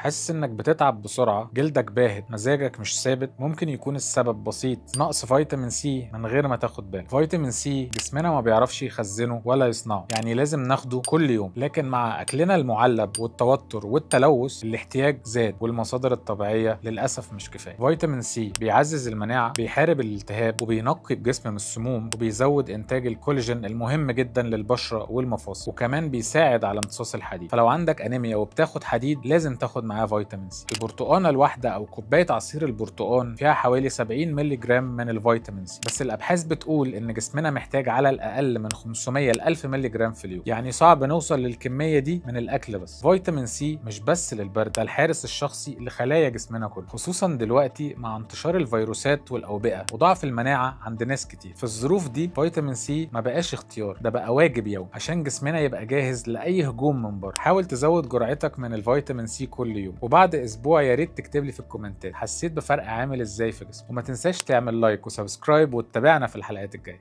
حاسس انك بتتعب بسرعة، جلدك باهت، مزاجك مش ثابت؟ ممكن يكون السبب بسيط، نقص فيتامين سي من غير ما تاخد بالك. فيتامين سي جسمنا ما بيعرفش يخزنه ولا يصنعه، يعني لازم ناخده كل يوم، لكن مع اكلنا المعلب والتوتر والتلوث الاحتياج زاد، والمصادر الطبيعية للأسف مش كفاية. فيتامين سي بيعزز المناعة، بيحارب الالتهاب، وبينقي الجسم من السموم، وبيزود انتاج الكولاجين المهم جدا للبشرة والمفاصل، وكمان بيساعد على امتصاص الحديد. فلو عندك انيميا وبتاخد حديد لازم تاخد معاه فيتامين سي. البرتقانه الواحدة او كوباية عصير البرتقان فيها حوالي 70 مللي جرام من الفيتامين سي، بس الابحاث بتقول ان جسمنا محتاج على الاقل من 500 ل 1000 مللي جرام في اليوم، يعني صعب نوصل للكميه دي من الاكل بس. فيتامين سي مش بس للبرد، ده الحارس الشخصي لخلايا جسمنا كله، خصوصا دلوقتي مع انتشار الفيروسات والاوبئه وضعف المناعة عند ناس كتير. في الظروف دي فيتامين سي ما بقاش اختيار، ده بقى واجب يومي عشان جسمنا يبقى جاهز لاي هجوم من بره. حاول تزود جرعتك من الفيتامين سي كل يوم، وبعد اسبوع يا ريت تكتب لي في الكومنتات حسيت بفرق عامل ازاي في جسمك. وما تنساش تعمل like و subscribe وتتابعنا في الحلقات الجاية.